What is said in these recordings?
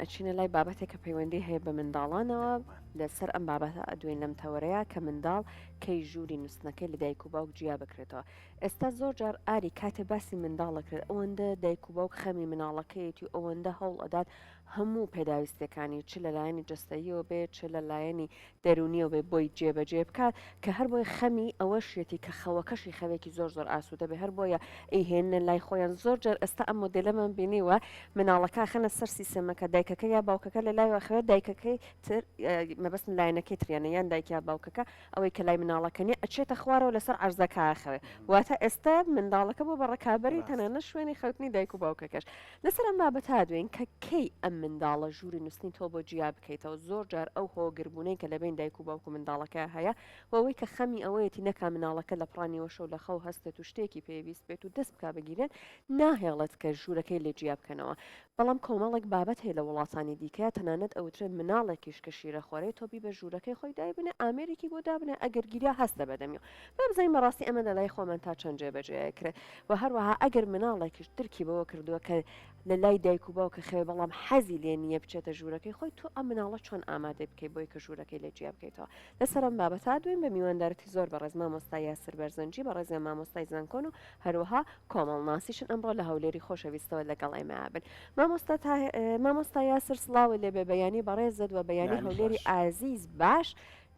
ئەچینە لای بابەتێک کە پەیوەندی هەیە بە منداڵانەوە لەسەر ئەم بابەتە ئەدوێین لەم تەوەرەیە کە منداڵ کەی ژووری نووستنەکەی لە دایک و باوک جیا بکرێتەوە ئێستا زۆر جار ئاری کاتێ باسی منداڵ ئەکرێت ئەوەندە دایک و باوک خەمی مناڵەکەیەتی و ئەوەندە هەوڵ ئەدات هەموو پێداویستیەکانی چ لە لایەنی جەستەییەوە بێت چ لە لایەنی دەروونیەوە بێت بۆی جێبەجێ بکات کە هەر بۆیە خەمی ئەوەشیەتی کە خەوەکەشی خەوێکی زۆر زۆر ئاسوودە بێ هەر بۆیە ئەیهێننە لای خۆیان زۆر جار ئێستا ئەم مۆدێلەمان بینیوە مناڵەکە ئەخەنە سەر سیسەمەکە دایکەکە یا باوکەکە لە لایەوە ئەخەوێت دایکەکەی تر مەبەستم لایەنەکەی تریانە یان دایک یا باوکەکە ئەوەی کە لای مناڵەکە نیە ئەچێتە خوارەوە لەسەر عەرزەکە ئەخەوێ واتە ئێستا منداڵەکە بۆ بە ڕکابەری تەنانەت شوێنی خەوتنی دایک و باوکەکەش لەسەر ئەم بابەتە دوێن کە کەی ئەم منداڵە ژووری نووسنی تۆ بۆ جیا بکەیتەوە زۆر جار ئەو هۆگربوونەی کە لەبەین دایک و باوک و منداڵەکە هەیە و ئەوەی کە خەمی ئەوەیەتی نەکا مناڵەکە لە پڕا نیوەشەو لە خەو هەستێت و شتێکی پێویست بێت و دەست بکا بگیرێت ناهێڵێت کە ژوورەکەی لێ جیا بکەنەوە بەڵام کۆمەڵێک بابەت هەیە لە وڵاتانی دیکە تەنانەت ئەوترێت مناڵێکیش کە شیرەخۆرەیە تۆ بیبە ژوورەکەی خۆی دایبنێ ئامێرێکی بۆ دابنێ ئەگەر گیرا هەستە بەدەمیەوە با بزانین بەڕاستی ئەمە لەلای خۆمان تا چەند جێبەجێ ئەکرێت و هەروەها ئەگەر مناڵێکیش درکی بەوە کردووە کە لە لای دایک و باوکە خەوێ بەڵام حەزی لێ نییە بچێتە ژوورەکەی خۆی تۆ ئەم مناڵە چۆن ئامادەی بکەی بۆی کە ژوورەکەی لێ جیا بکەیتەوە لەسەر ئەم بابەتە دوێن بە میواندارەتی زۆر بەڕێز مامۆستا یاسر بەرزنجی بەڕێزیان مامۆستای زانکۆن و هەروەها کۆمەڵناسیشن ئەمڕۆ لە هەولێری خۆشەویستەوە لەگەڵ ئێمە بن. مامۆستا مامۆستا یاسر سڵاوت لێبێ بەیانی بەڕێزت وە بەیانی هەولێری ئازیز باش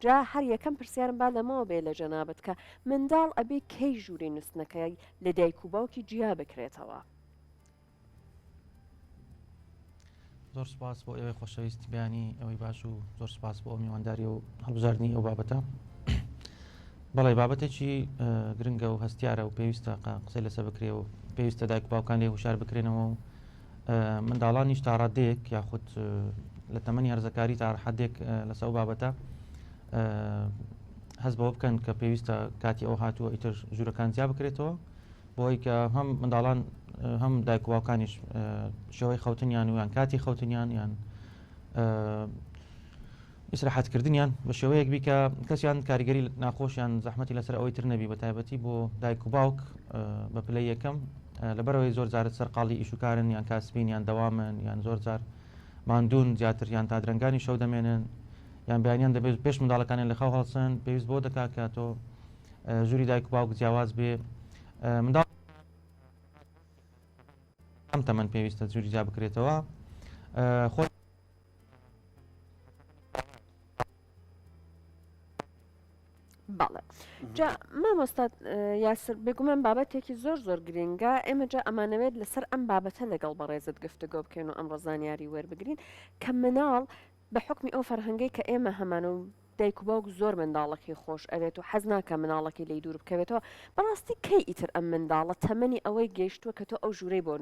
جا هەر یەکەم پرسیارم با لەمەوە بێ لە جەنابت کە منداڵ ئەبێ کەی ژووری نوستنەکەی لە دایک و باوکی جیا بکرێتەوە؟ زۆر سپاس بۆ ئێوەی خۆشەویست بەیانی ئەوەی باش و زۆر سپاس بۆ ئەو میوانداری و هەڵبژاردنی ئەو بابەتە بەڵێ بابەتێکی گرنگە و هەستیارە و پێویستە قسەی لەسەر بکرێ و پێویستە دایک باوکان لێ هوشار بکرێنەوە و منداڵانیش تا ڕادەیەک یاخود لە تەمەنی هەرزەکاری تا حدێک لەسەر ئەو بابەتە هەست بەوە بکەن کە پێویستە کاتی ئەو هاتووە ئیتر ژوورەکان جیا بکرێتەوە بۆی کە هەم منداڵان هەم دایک و باوکانیش شێوەی خەوتنیان و یان کاتی خەوتنیان یان ئیسراحەتکردنیان بە شێوەیەک بی کە کەسیان کاریگەری ناخۆشیان زەحمەتی لەسەر ئەوەی تر نەبی بە تایبەتی بۆ دایک و باوک بە پلەی یەکەم لەبەرەوەی زۆر جارت سەرقاڵی ئیشوکارن یان کاسبین یان دەوامن یان زۆر جار ماندوون زیاتر یان تا درەنگانی شەو دەمێنن یان بەیانیان دەبێت پێش منداڵەکانیان لە خەو هەڵسن پێویست بۆ دەکات کە تۆ ژووری دایک و باوک جیاواز بێ منداڵ ئەم تەمەن پێویستە ژووری جیا بکرێتەوە خۆ بەڵێ جا مامۆستا یاسر بێگومان بابەتێکی زۆر زۆر گرنگە ئێمە جا ئەمانەوێت لەسەر ئەم بابەتە لەگەڵ بەڕێزت گفتوگۆ بکەین و ئەمڕۆ زانیاری وەربگرین کە مناڵ بە حوکمی ئەو فەرهەنگەی کە ئێمە هەمانە و دایک و باوک زۆر منداڵەکەی خۆش ئەوێت و حەز ناکا مناڵەکەی لێی دوور بکەوێتەوە، بەڕاستی کەی ئیتر ئەم منداڵە تەمەنی ئەوەی گەیشتووە کە تۆ ئەو ژوورەی بۆ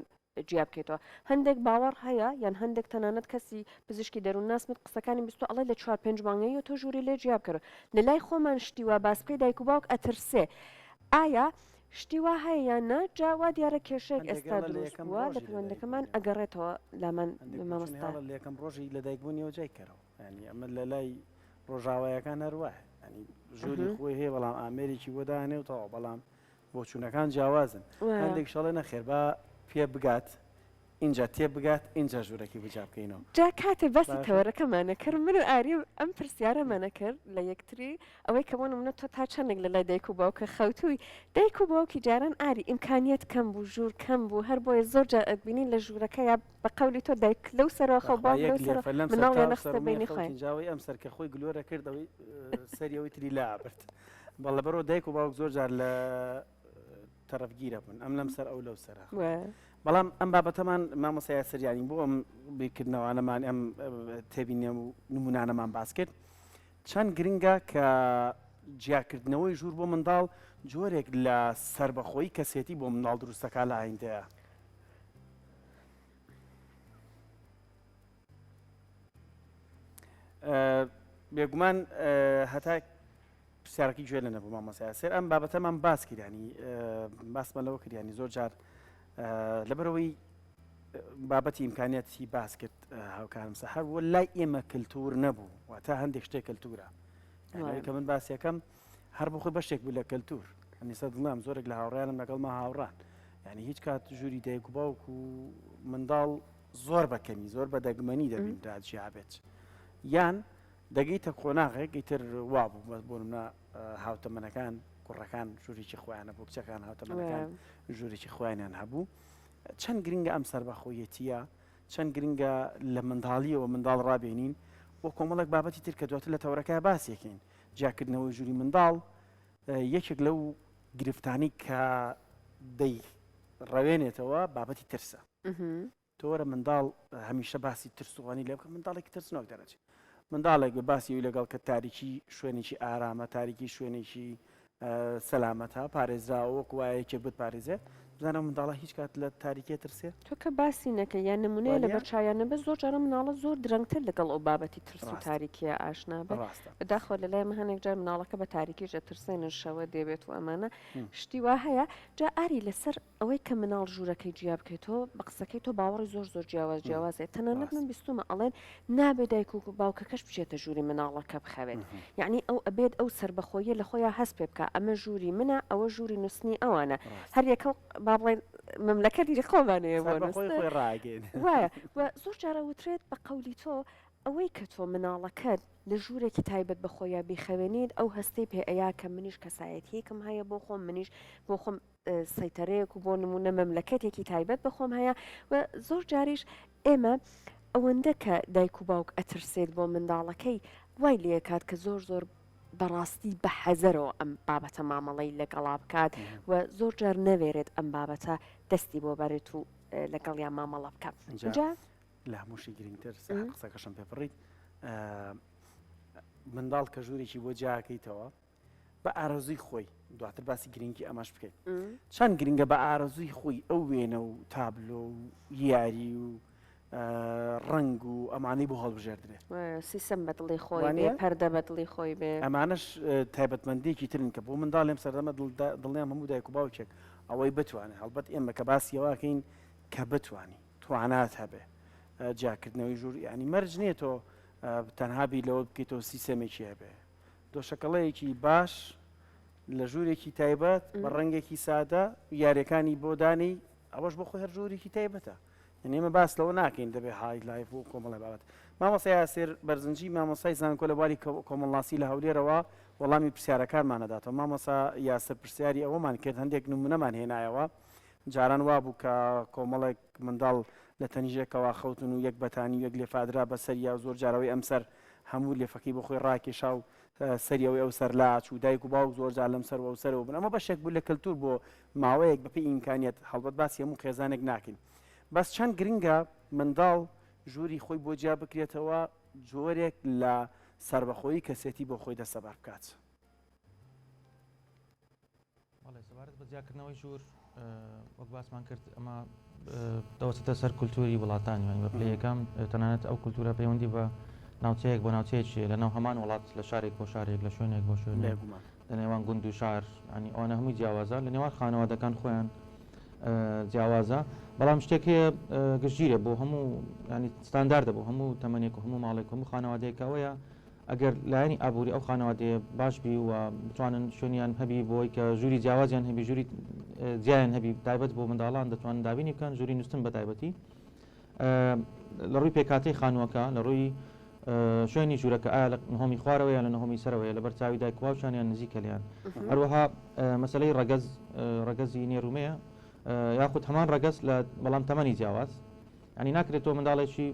جیا بکەیتەوە؟ هەندێک باوەڕ هەیە یان هەندێک تەنانەت کەسی پزیشکی دەروونناس من قسەکانیم بیستووە ئەڵێ لە چوار پێنج مانگەییەوە تۆ ژووری لێ جیا بکەرەوە. لە لای خۆمان شتی وا باس بکەی دایک و باوک ئەترسێ. ئایا شتی وا هەیە یان نا؟ جا وا دیارە کێشەیەک هەندێک ئێستا ئەڵێ لە دروست یەکەم بووە لە ڕۆژی پەیوەندەکەمان لەدایکبوونیەوە. ئەگەڕێتەوە لامان هەندێک بۆچوون مامۆستا. هەیە ئەڵێ لە یەکەم ڕۆژی لەدایکبوونیەوە جیای کەرەوە. یانی ئەمە لە لای ڕۆژاوایەکان هەر وایە. یانی ژووری خۆی هەیە بەڵام ئامێرێکی بۆ دانێ و تەواو بەڵام بۆچوونەکان جیاوازن. هەندێکیش ئەڵێ نەخێر با پێ بگات ئینجا تێ بگات ئینجا ژوورەکەی بۆ جیا بکەینەوە. جا کاتێ باسی باشە. تەوەرەکەمانە کرد من و ئاری ئەم پرسیارەمانە کرد لە یەکتری ئەوەی کە بۆ نمونە تۆ تا چەندێک لە لای دایک و باوکە خەوتووی دایک و باوکی جاران ئاری ئیمکانیەت کەم بوو ژوور کەم بوو هەر بۆیە زۆر جار ئەتبینی لە ژوورەکەیا بە قەولی تۆ دایک لەو سەرەوە خەو بەخوا باوک یەک لەو سەرەوە لێفە لەم سەر مناڵیان تا ئەو نەخستە سەر و بەینی خەوتین خۆیان. جا ئەوەی ئەم سەر کە خۆی گلۆرە کرد ئەوەی سەری ئەوەی تری لا برد بەڵێ لەبەرئەوە دایک و باوک زۆر جار لە تەرەفگیرە بوون ئەم لەم سەر ئەو لەو سەرە بەڵام ئەم بابەتەمان مامۆستا یاسر یانی بۆ ئەم بیرکردنەوانەمان ئەم تێبینی و نمونانەمان باس کرد چەند گرنگە کە جیاکردنەوەی ژوور بۆ منداڵ جۆرێک لە سربەخۆی کەسێتی بۆ منداڵ دروستەکە لە ئایندەیە. بێگومان هەتا پرسیارەکەی گوێ لێ نەبوو مامۆستا یاسر ئەم بابەتەمان باس کرد ینی باسمان لەوە کرد ینی زۆر جار لەبەرەوەی بابەتی ئیمکانیەتی باس کرد هاوکارم سەحەر وە لای ئێمە کەلتور نەبوو واتە هەندێک شتێک کەلتورە کە من باسیەکەم هەر بخۆی بەشێک بوو لە کەلتور هەمیسە دڵنام زۆرێک لە هاوڕیانم لەگەڵما هاوڕان یعنی هیچ کات ژووری دایک و باوک و منداڵ. زۆر بە کەمی زۆر بە دەگمەنی دەبینرا جیابێت یان دەگەیتە قۆناغێک ئیتر وابوو بەس بۆ نمونە هاوتەمەنەکان کوڕەکان ژوورێکی خۆیانە بۆ کچەکان هاوتەمەنەکان ژوورێکی خۆیانیان هەبوو چەند گرنگە ئەم سەربەخۆیەتیە چەند گرنگە لە منداڵیەوە منداڵ ڕابێنین بۆ کۆمەڵێک بابەتی تر کە دواتر لە تەوەرەکە باسیەکەین جیاکردنەوەی ژووری منداڵ یەکێک لەو گرفتانی کە دەی ڕەوێنێتەوە بابەتی ترسە تۆ وەرە منداڵ هەمیشە باسی ترس و غەنی لێ بکە منداڵێکی ترسنۆک دەرەچێت منداڵێک بە باسی ئەوی لەگەڵ کە تاریکی شوێنێکی ئارامە تاریکی شوێنێکی سەلامەتە پارێزراوە وەک وایە یەکێک بتپارێزێت بزانە منداڵە هیچ کات لە تاریکێ ترسێ تۆ کە باسی نەکەی یان نمونەیە لەبەر چاویان نەبێت زۆر جارە مناڵە زۆر درەنگتر لەگەڵ ئەو بابەتی ترس و تاریکیە ئاشنا بێت بەداخەوە لەلای من هەنێک جار مناڵەکە بە تاریکیش ئەترسێنن شەوە دێبێت و ئەمانە شتی وا هەیە جا ئاری لەسەر ئەوەی کە مناڵ ژوورەکەی جیا بکەیتەوە بە قسەکەی تۆ باوەڕی زۆر زۆر جیاواز جیاواز هەیە تەنانەت من بیستومە ئەڵێن نابێ دایک و باوکەکەش بچێتە ژووری مناڵەکە بخەوێت یعنی ئەو ئەبێت ئەو سەربەخۆیە لە خۆیان هەست پێ بکە ئەمە ژووری منە ئەوە ژووری نووسنی ئەوانە هەر یەکە با بڵێن مەملەکەتی خۆمان هەیە بۆ نووسن وایە و زۆر جارە وترێت بە قەولی تۆ ئەوەی کە تۆ مناڵەکەت لە ژوورێکی تایبەت بە خۆیا بیخەوێنیت ئەو هەستەی پێ ئەیا کە منیش کەسایەتیەکم هەیە بۆ خۆم منیش بۆ خۆم سەیتەرەیەک و بۆ نموونە مەملەکەتێکی تایبەت بە خۆم هەیە و زۆر جاریش ئێمە ئەوەندە کە دایک و باوک ئەترسێت بۆ منداڵەکەی وای لێکات کە زۆر زۆر بەڕاستی بە حەزەرەوە ئەم بابەتە مامەڵەی لەگەڵا بکات و زۆر جار نەوێرێت ئەم بابەتە دەستی بۆ بەرێت و لەگەڵیان مامەڵە بکات. جا لە هەمووشی گرنگتر قسەکەشم پێ بڕیت منداڵ کە ژوورێکی بۆ جیاکەیتەوە بە ئارەزووی خۆی دواتر باسی گرنگی ئەمەش بکەین چەند گرنگە بە ئارەزووی خۆی ئەو وێنە و تابلۆ و یاری و ڕەنگ و ئەمانەی بۆ هەڵبژێردرێت سیسەم بە دڵی خۆی بێ پەردە بە دڵی خۆی بێ ئەمانەش تایبەتمەندێکی ترن کە بۆ منداڵێم سەردەمە دڵنیام هەموو دایک و باوکێک ئەوەی بتوانێت هەڵبەت ئێمە کە باسیەوەکەین کە بتانی توانات هەبێ جیاکردنەوەی ژوور ینی مەرج نییە تۆ تەنها بیر لەوە بکەیتەوە سیسەمێکی هەبێ دۆشەکەڵەیەکی باش لە ژوورێکی تایبەت بە ڕەنگێکی سادە یاریەکانی بۆ دانی ئەوەش بۆ خۆی هەر ژوورێکی تایبەتە یعنی ئێمە باس لەوە ناکەین دەبێ های life و کۆمەڵی بابەت مامۆستا یاسر بەرزنجی مامۆستای زانکۆ لە بواری کۆمەڵناسی لە هەولێرەوە وەڵامی پرسیارەکانمان ئەداتەوە مامۆستا یاسر پرسیاری ئەوەمان کرد هەندێک نمونەمان هێنایەوە جاران وابوو کە کۆمەڵێک منداڵ لە تەنیژێکەوە خەوتن و یەک بەتانی و یەک لێفادرا بەسەریا و زۆر جار ئەوەی ئەمسەر هەموو لێفەکەی بۆ خۆی ڕاکێشا و سەری ئەوەی ئەوسەر لاچوو، دایک و باوک زۆر جار لەمسەر و ئەوسەرەوە بوون. ئەمە بەشێک بوو لە کەلتوور بۆ ماوەیەک بەپێی ئیمکانیەت، هەڵبەت باسی هەموو خێزانێک ناکەین. بەس چەند گرنگە منداڵ ژووری خۆی بۆ جیا بکرێتەوە، جۆرێک لە سەربەخۆیی کەسێتی بۆ خۆی دەستەبەر بکات. بەڵێ سەبارەت بە جیاکردنەوەی ژوور وەک باسمان کرد ئەمە دەوەستێتە سەر کولتوری وڵاتان یانی بە پلەی یەکەم تەنانەت ئەو کولتورە پەیوەندی بە ناوچەیەک بۆ ناوچەیەکی لە ناو هەمان وڵات لە شارێک بۆ شارێک لە شوێنێک بۆ شوێنێک لە نێوان گوند و شار ینی ئەوانە هەمووی جیاوازە لە نێوان خانەوادەکان خۆیان جیاوازە بەڵام شتێک هەیە گشتگیرە بۆ هەموو ینی ستانداردە بۆ هەموو تەمەنێک و هەموو ماڵێک هەموو خانەوادەیەکەوەیە ئەگەر لایەنی ئابووری ئەو خانەوادەیە باش بی و بتوانن شوێنیان هەبی بۆی کە ژووری جیاوازیان هەبی ژووری جیایان هەبی تایبەت بۆ منداڵان دەتوانن دابینی بکەن ژووری نووسن بە تایبەتی لە ڕووی پێکاتەی خانووەکە لە ڕووی شوێنی ژوورەکە ئایا لە نهۆمی خوارەوە یان لە نهۆمی سەرەوەیە لەبەر چاوی دایک باوکیان یان نزیکە لێیان هەروەها مەسلەی ڕەگەز ڕەگەزی نێرومەیە یاخود هەمان ڕەگەز لە بەڵام تەمەنی جیاواز یانی ناکرێت تۆ منداڵێکی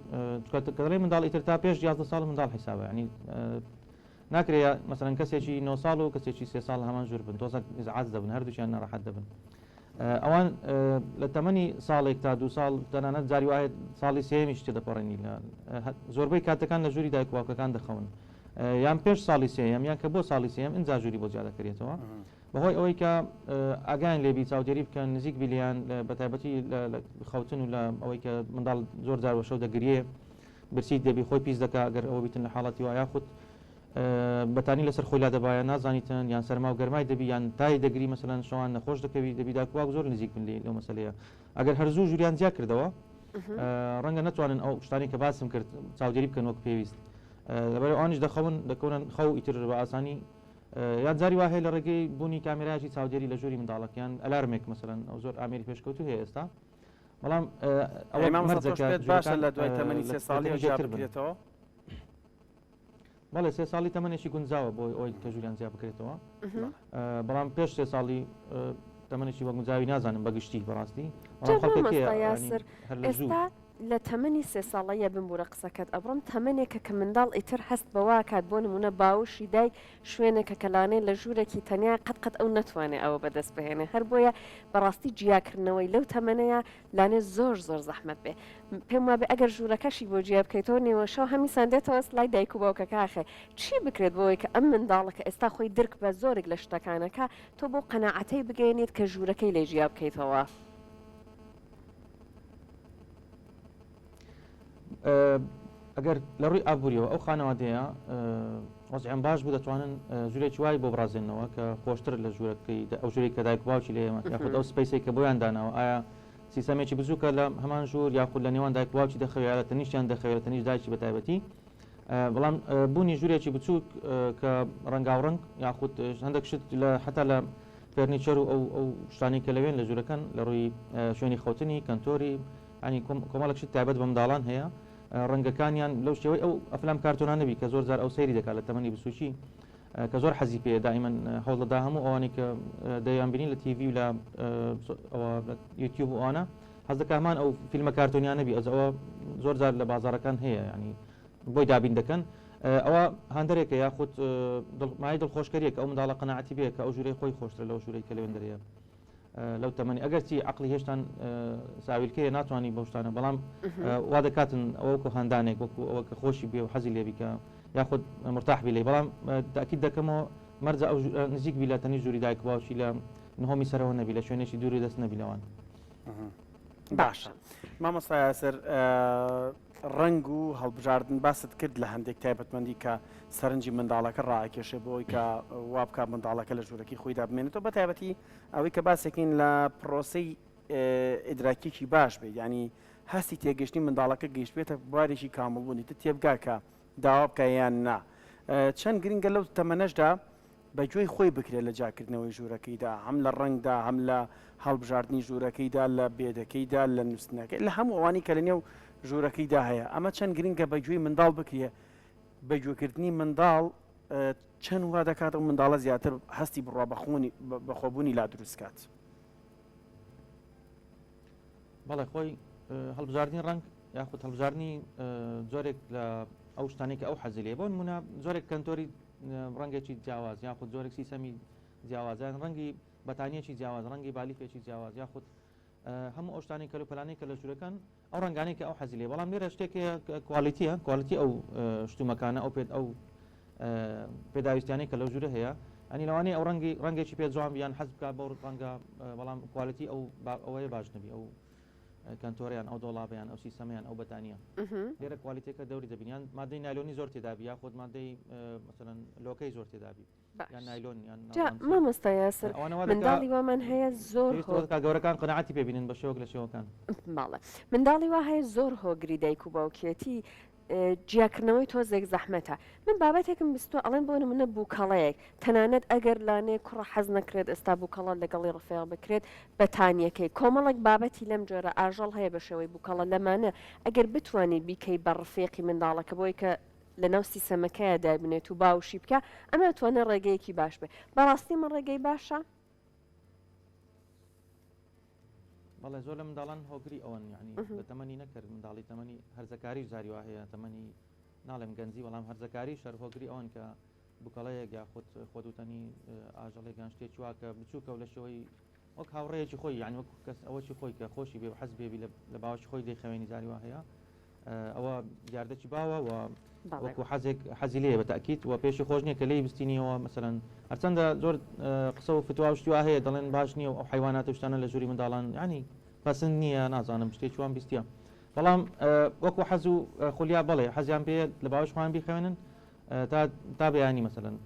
چونکە کە دەڵێی منداڵ ئیتر تا پێش 11 ساڵ منداڵ حیسابە یانی ناکرێت مەسەلەن کەسێکی 9 ساڵ و کەسێکی سێ ساڵ هەمان ژوور بن تۆزە ئیزعاج دەبن هەردووکیان ناڕەحەت دەبن ئەوان لە تەمەنی ساڵێک تا دو ساڵ تەنانەت جاری وایە ساڵی سێمیش تێدەپەڕێنی لە زۆربەی کاتەکان لە ژووری دایک باوکەکان دەخەون یان پێش ساڵی سێیەم یان کە بۆ ساڵی سێیەم ئینجا ژووری بۆ جیا دەکرێتەوە بەهۆی ئەوەی کە ئاگایان لێ بی چاودێری بکەن نزیک بی لێیان بەتایبەتی لە خەوتن و لە ئەوەی کە منداڵ زۆر جار وە شەو دەگریێ برسیت دەبی خۆی پیس دەکا گەر ئەوە بیتن لە حاڵەتی وا یاخود بەتانی لەسەر خۆی لادەبایە نازانیتن یان سەرما و گەرمای دەبی یان تای دەگری مەسەلەن شەوان نەخۆش دەکەوی دەبی داک باوک زۆر نزیک بن لێی لەو مەسەلەیە ئەگەر هەر زوو ژووریان جیا کردەوە ڕەنگە نەتوانن ئەو شتانی کە باسم کرد چاودێری بکەن وەک پێویست لەبەر ئەوانیش دەخەون دەکەونە خەو ئیتر بە ئاسانی یان جاری وا هەیە لە ڕێگەی بوونی کامێرایەکی چاودێری لە ژووری منداڵەکە یان ئەلارمێک مەسەلەن ئەو زۆر ئامێری پێشکەوتوو هەیە ئێستا. بەڵام ئەوە مەرجەکە باشە لە دوای تەمەنی سێ ساڵی جیا بکرێتەوە. بەڵێ سێ ساڵی تەمەنێکی گونجاوە بۆ ئەوەی کە ژووریان جیا بکرێتەوە بەڵام پێش سێ ساڵی تەمەنێکی وە گونجاوی نازانم بەگشتی بەڕاستی ئێستا لە تەمەنی سێ ساڵەیە بمبورە قسەکەت ئەبڕم تەمەنێکە کە منداڵ ئیتر هەست بەوە کات بۆ نمونە باوشی دایک شوێنێکە کە لانێ لە ژوورێکی تەنیا قەت قەت ئەو نەتوانێ ئەوە بەدەست بهێنێ هەر بۆیە بەڕاستی جیاکردنەوەی لەو تەمەنەیە لانێ زۆر زۆر زەحمەت بێ پێم وابێ ئەگەر ژوورەکەشی بۆ جیا بکەیتەوە نێوە شەو هەمیسان دێتەوە لای دایک و باوکەکە ئاخێ چی بکرێت بۆ ئەوەی کە ئەم منداڵە کە ئێستا خۆی درک بە زۆرێک لە شتەکانەکە تۆ بەو قەناعەتەی بگەیەنیت کە ژوورەکەی لێ جیا بکەیتەوە؟ ئەگەر لە ڕووی ئابووریەوە ئەو خانەوادەیە وەزعیان باش بوو دەتوانن ژوورێکی وای بۆ بڕازێنەوە کە خۆشتر لە ژوورەکەی ئەو ژووری کە دایک باوکی لێ یاخود ئەو space ێک کە بۆیان داناوە ئایا سیستەمێکی بچووکە لە هەمان ژوور یاخود لە نێوان دایک باوکی دەخەوێ لە تەنیشتیان دەخەوێت لە تەنیشت دایکی بە تایبەتی بەڵام بوونی ژوورێکی بچووک کە ڕەنگاوڕەنگ یاخود هەندێک شت لە حتا لە furniture و ئەو ئەو شتانەی کە لەوێن لە ژوورەکەن لە ڕووی شوێنی خەوتنی کەنتۆری ینی کۆمەڵێک شت تایبەت بە منداڵان هەیە ڕەنگەکانیان لەو شێوەی ئەو ئەفلام کارتۆنانە بی کە زۆر جار ئەو سەیری دەکات لە تەمەنی بچووکی کە زۆر حەزی پێ دائیمەن هەوڵدەدا هەموو ئەوانەی کە دەیان بینی لە تیڤی و لە ئەوە یوتیوب و ئەوانە حەز دەکا هەمان ئەو فیلمە کارتۆنیانە بی ئەز ئەوە زۆر جار لە بازاڕەکان هەیە ینی بۆی دابین دەکەن ئەوە هاندەرێکە یاخود مای دڵخۆشکەریە کە ئەو منداڵە قەناعەتی بێ کە ئەو ژوورەی خۆی خۆشترە لەو ژوورەی کە لەوێن دەرەیە لەو تەمەنی ئەگەرچی عقلی هێشتان ساویلکەیە ناتوانانی بەو شتانە بەڵام وا دەکاتن ئەوە وەکو هاندانێک وەکو ئەوە کە خۆشی بێ و حەزی لێ بیکە یاخود مرتاح بی لێی بەڵام تاکید دەکەمەوە مەرجە ئەو نزیک بی لە تەنی ژووری دایک باوکی لە نهۆمی سەرەوە نەبی لە شوێنێکی دووری دەست نەبی لەوان. باشە مامۆستا یاسر ڕەنگ و هەڵبژاردن باست کرد لە هەندێک تایبەتمەندی کە سەرنجی منداڵەکە ڕاکێشێ بۆ ئەوی کە وا بکات منداڵەکە لە ژوورەکەی خۆیدا بمێنێتەوە بە تایبەتی ئەوەی کە باسێکین لە پرۆسەی ئیدراکیی باش بێت ینی هەستی تێگەشتنی منداڵەکە گەیشتبێتە بوارێکی کامڵبوونی تر تێبگا کە داوا بکە یان نا چەند گرنگە لەو تەمەنەشدا بە گوێی خۆی بکرێت لە جیاکردنەوەی ژوورەکەیدا، هەم لە ڕەنگدا، هەم لە هەڵبژاردنی ژوورەکەیدا، لە بێدەکەیدا، لە نووستنەکەی، لە هەموو ئەوانەی کە لە نێو ژوورەکەیدا هەیە. ئەمە چەند گرنگە بە گوێی منداڵ بکرێت. بە گوێکردنی منداڵ چەند وا دەکات ئەو منداڵە زیاتر هەستی بڕوا بەخۆبوونی لا دروست کات. بەڵێ خۆی هەڵبژاردنی ڕەنگ یاخود هەڵبژاردنی جۆرێک لە ئەو شتانەی کە ئەو حەزی لێ بۆ نمونە جۆرێک کەنتۆری ڕەنگێکی جیاواز یاخود جۆرێک سیسەمی جیاواز یان ڕەنگی بەتانیەکی جیاواز ڕەنگی بالیفێکی جیاواز یاخود هەموو ئەو شتانەی کەلوپەلانەی کە لە ژوورەکان ئەو ڕەنگانەی کە ئەو حەزی لێ بەڵام لێرە شتێک هەیە quality ە quality ئەو شتومەکانە ئەو پێت ئەو پێداویستیانەی کە لەو ژوورە هەیە ئەنی لەوانەیە ئەو ڕەنگی ڕەنگێکی پێ جوان بیان حەز بکات بەو ڕەنگە بەڵام quality ئەو ئەوەیە باش نەبی ئەو کەنتۆریان ئەو دۆڵابیان ئەو سیستەمیان ئەو بەتانیە لێرە quality ەکە دەوری دەبین یان مادەی نایلۆنی زۆر تێدابی یاخود مادەی مثلەن لۆکەی زۆر تێدابی یان نایلۆن یان جا مامۆستا یاسر منداڵی وامان هەیە زۆر گەورەکان قەناعەتی پێ بینن بە شێوەک لە شێوەکان. بەڵێ منداڵی وا هەیە زۆر هۆگری دایک و باوکیەتی جیاکردنەوەی تۆزێک زەحمەتە من بابەتێکم بیستوە ئەڵێن بۆ نمونە بوکەڵەیەک تەنانەت ئەگەر لانێ کوڕە حەز نەکرێت ئێستا بوکەڵە لەگەڵی ڕفێڵ بکرێت بەتانیەکەی کۆمەڵێک بابەتی لەم جۆرە ئاژەڵ هەیە بە شێوەی بوکەڵە لەمانە ئەگەر بتوانی بیکەی بە ڕفێقی منداڵەکە بۆی کە لەناو سیسەمەکەیا دایبنێت و باوشی بکا ئەمە ئەتوانێ ڕێگەیەکی باش بێ بەڕاستی ئەمە ڕێگەی باشە؟ بەڵێ زۆر لە منداڵان هۆگری ئەوەن یعنی لە تەمەنی نەکرد منداڵی تەمەنی هەرزەکاری جاری وا هەیە تەمەنی ناڵێم گەنجی بەڵام هەرزەکاری شەر هۆگری ئەوەن کە بوکەڵەیەک یاخود خۆدوتەنی ئاژەڵێک یان شتێکی وا کە بچووکە و لە شێوەی وەک هاوڕێیەکی خۆی یانی وەک کەس ئەوەکی خۆی کە خۆشی بێ و حەز بێبی لە باوەشی خۆی دەیخەوێنی جاری وا هەیە ئەوە دیاردەکی باوە و وەکو حەزێک حەزی لێیە بە تاکیت و پێشی خۆش نییە کە لێی بستینیەوە مەسەلەن هەرچەندە زۆر قسە و فتوا و شتی وا هەیە دەڵێن باش نییە و ئەو حیوانات و شتانە لە ژووری منداڵان ینی پەسند نییە نازانم شتێکی وام بیستیە بەڵام وەکو حەز و خولیا بەڵێ حەزیان پێ لە باوەش خۆیان بیخەوێنن تا تا بەیانی مەسەلەن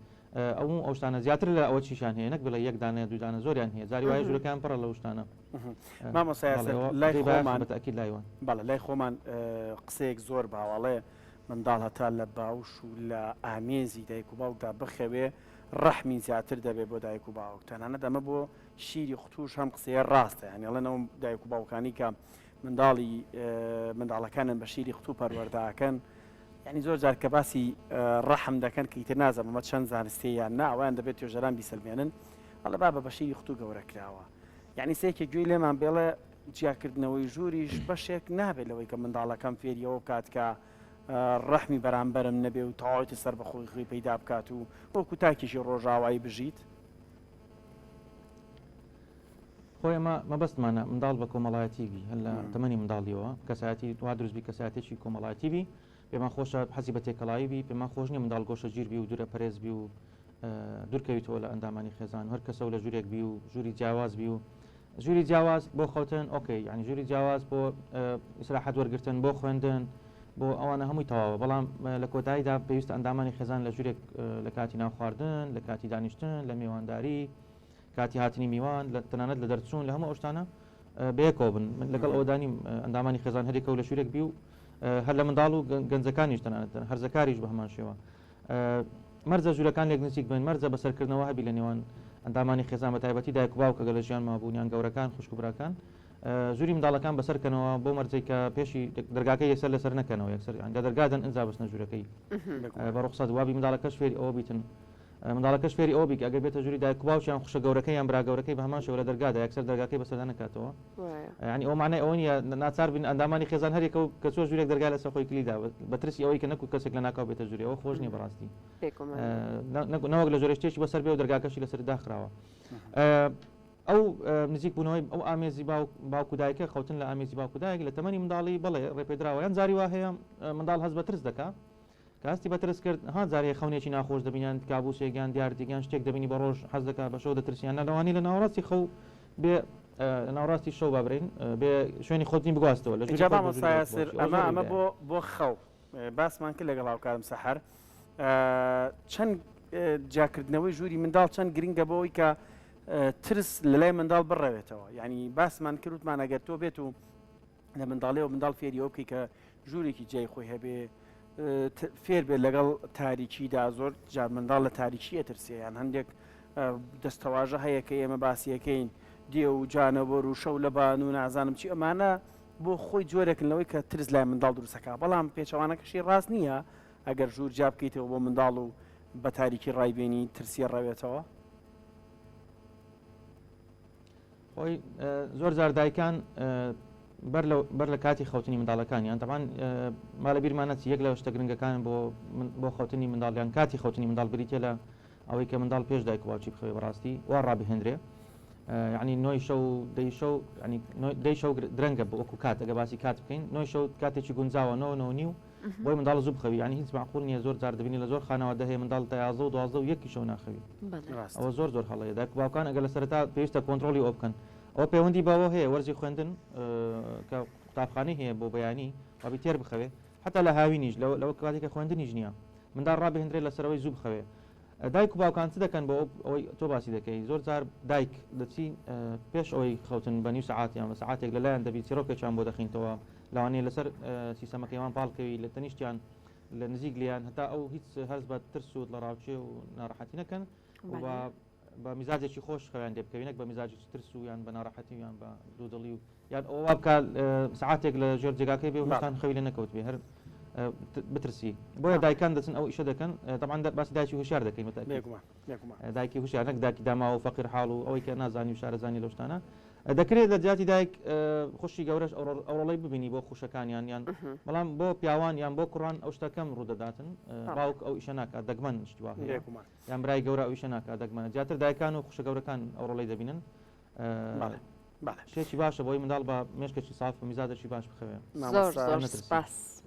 ئەو ئەو شتانە زیاتر لە ئەوە چیشان هەیە نەک بڵێ یەک دانە دوو دانە زۆریان هەیە جاری وایە ژوورەکان پڕە لەو شتانە مامۆستا یاسر لای خۆمان بەتەئکید لای وان بەڵێ لای خۆمان قسەیەک زۆر باوەڵێ منداڵ هەتا لە باوش و لە ئامێزی دایک و باوکدا بخەوێ ڕەحمی زیاتر دەبێ بۆ دایک و باوک تەنانەت ئەمە بۆ شیری قوتوش هەم قسەیە ڕاستە یانی ئەڵێن ئەو دایک و باوکانی کە. منداڵی منداڵەکانیان بە شیری قوتوو پەروەردە ئەکەن یعنی زۆر جار کە باسی ڕەحم دەکەن کە ئیتر نازانم ئەمە چەند زانستیە یان نا ئەویان دەبێت توێژەران بیسەلمێنن ئەڵێ بابە بە شیری قوتوو گەورە کراوە یعنی سێکێ گوێی لێمان بێڵێ جیاکردنەوەی ژووریش بەشێک نابێت لەوەی کە منداڵەکەم فێری ئەوە بکات کە ڕەحمی بەرامبەرم نەبێ و تەواوەتی سەربەخۆی خۆی پەیدا بکات و وەکو تاکێکی ڕۆژاوایی بژیت. خۆی ئەمە مەبەستمانە منداڵ بە کۆمەڵایەتی بی هەر لە تەمەنی منداڵیەوە کەسایەتی وا دروست بی کەسایەتێکی کۆمەڵایەتی بی پێمان خۆشە حەزی بە تێکەڵاوی بی پێمان خۆش نییە منداڵ گۆشە گیر بی و دوورە پەرێز بی و دوورکەویتەوە لە ئەندامانی خێزان هەر کەسە و لە ژوورێک بی و ژووری جیاواز بی و ژووری جیاواز بۆ خەوتن okay یعنی ژووری جیاواز بۆ ئیسراحەت وەرگتن بۆ خوێندن بۆ ئەوانە هەمووی تەواوە بەڵام لە کۆتاییدا پێویستە ئەندامانی خێزان لە ژوورێک لە کاتی ناو خواردن لە کاتی دانیشتن لە میوانداری کاتی هاتنی میوان لە تەنانەت لە دەرچوون لە هەموو ئەو شتانە بەیەکەوە بن من لەگەڵ ئەوەدانیم ئەندامانی خێزان هەرێکە و لە ژوورێک بی و هەر لە منداڵ و گەنجەکانیش تەنانەت هەرزەکاریش بە هەمان شێوە مەرجە ژوورەکان لێک نزیک بن مەرجە بەسەرکردنەوە هەبی لە نێوان ئەندامانی خێزان بە تایبەتی دایک و باوک ئەگەر لە ژیان مابوون یان گەورەکان خوشک و براکان ژووری منداڵەکان بەسەرکەنەوە بۆ مەرجێک کە پێشی دەرگاکەی یەکسەر لەسەر نەکەنەوە یەکسەر لە دەرگادەن ئینجا بچنە ژوورەکەی بە ڕوخسەت وابی منداڵەکەش فێری ئەوە بیتن منداڵەکەش فێری ئەوە بی کە ئەگەر بێتە ژووری دایک و باوکی یان خوشە گەورەکەی یان برا گەورەکەی بە هەمان شێوە لە دەرگادا یەکسەر دەرگاکەی بەسەردا نەکاتەوە یعنی ئەوە معنای ئەوە نییە ناچار بین ئەندامانی خێزان هەر یەکە و کە چووە ژوورێک دەرگا لەسەر خۆی کلیدا بە ترسی ئەوەی کە نەکو کەسێک لە ناکاو بێتە ژووری ئەوە خۆش نییە بەڕاستی نەوەک لە ژۆرە شتێکی بەسەر بێ و دەرگاکەشی لەسەر داخراوە ئەو نزیک بوونەوەی ئەو ئامێزی باوک و دایکە خەوتن لە ئامێزی باوک و دایک لە تەمەنی منداڵی بەڵێ ڕێپێدراوە یان جاری وا هەیە منداڵ هەست بە ترس دەکا کە هەستی بە ترس کرد، ها جارێ خەونێکی ناخۆش دەبینی یان کابوسێک یان دیاردێک یان شتێک دەبینی بە ڕۆژ حەز دەکا بە شەو دەترسی یان نا لەوانەیە لە ناوەڕاستی خەو بێ لە ناوەڕاستی شەو با برێین بێ شوێنی خۆت نی بگواستەوە لە ژووری جا خۆت بۆ ژووری مامۆستا دایک و یاسر باوکی ئەوە ئەمە زۆر ئەمە ڕوودایە. بۆ بۆ خەو باسمان کرد لەگەڵ هاوکارم سەحەر چەند جیاکردنەوەی ژووری منداڵ چەند گرنگە بۆ ئەوەی کە ترس لە لای منداڵ بڕەوێتەوە یعنی باسمان کرد وتمان ئەگەر تۆ بێت و لە منداڵیەوە منداڵ فێری ئەوە بکەی کە ژوورێکی جیای خۆی هەبێ فێر بێت لەگەڵ تاریکیدا زۆر جار منداڵ لە تاریکی ئەترسێ یان هەندێک دەستەواژە هەیە کە ئێمە باسیەکەین دێ و جانەوەر و شەو لەبان و نازانم چی ئەمانە بۆ خۆی جۆرێکن لەوەی کە ترس لای منداڵ دروستەکە بەڵام پێچەوانەکەشی ڕاست نییە ئەگەر ژوور جیا بکەیتەوە بۆ منداڵ و بە تاریکی ڕایبێنی ترسیە ڕەوێتەوە. خۆی زۆر جار دایکان بەر لە بەر لە کاتی خەوتنی منداڵەکانیان تەبان ما لە بیرمان نەچی یەک لە شتە گرنگەکان بۆ بۆ خەوتنی منداڵیان کاتی خەوتنی منداڵ بریتە لە ئەوەی کە منداڵ پێش دایک و باوکی بخەوێ بەڕاستی وا ڕابهێنرێ یعنی نۆی شەو دەی شەو یعنی دەی شەو درەنگە بۆ وەکو کات ئەگە باسی کات بکەین نۆی شەو کاتێکی گونجاوە نۆ نۆ نیو بۆی منداڵ زوو بخەوی یعنی هیچ معقول نییە زۆر جار دەبینی لە زۆر خانەوادە هەیە منداڵ تا 11 و 12 و یەکی شەو ناخەوی ئەوە زۆر زۆر هەڵەیە دایک و باوکان ئەگەر لە سەرەتا پێویستە کۆنترۆڵی ئەوە بکەن ئەوە پەیوەندی بەوە هەیە وەرزی خوێندن کە قوتابخانەی هەیە بۆ بەیانی وابی تێر بخەوێ حتا لە هاوینیش لەوە کاتێک کە خوێندنیش نییە منداڵ ڕابهێندرێت لەسەرەوەی زوو بخەوێ دایک و باوکان چ دەکەن بۆ ئەوەی تۆ باسی دەکەی زۆر جار دایک دەچی پێش ئەوەی خەوتن بە نیو سەعات یان بە سەعاتێک لەلایەن دەبی چیرۆکێکیان بۆ دەخینتەوە لەوانەیە لەسەر سیستەمەکەی وان پاڵکەوی لە تەنیشتیان لە نزیک لیان هەتا ئەو هیچ هەست بە ترس و دڵەڕاوکێ و ناڕەحەتی نەکەن و بە میزاجێکی خۆش خەویان لێ بکەوی نەک بە میزاجێکی ترس و یان بە ناڕەحەتی و یان بە دوودڵی و یان ئەوە وا بکات سەعاتێک لە ژێر جێگاکەی بێ و هێشتان خەوی لێ نەکەوت بێ هەر بترسی بۆیە دایکان دەچن ئەو ئیشە دەکەن تەبعەن باسی دایکی هوشیار دەکەین بەتاکید دایکی هوشیار نەک دایکی داماوە و فەقیر حاڵ و ئەوەی کە نازانی و شارەزانی لەو شتانە دەکرێت لە جیاتی دایک خوشی گەورەش ئەو ڕۆڵەی ببینی بۆ خوشەکانیان یان بەڵام بۆ پیاوان یان بۆ کوڕان ئەو شتە کەم ڕوودەداتن باوک ئەو ئیشە ناکات دەگمەن شتی وا هەیە یان برای گەورە ئەو ئیشە ناکات دەگمەنە زیاتر دایکان و خوشە گەورەکان ئەو ڕۆڵەی دەبینن شتێکی باشە بۆی منداڵ بە مێشکێکی ساف و میزاجێکی باش بخەوێ زۆر زۆر سپاس.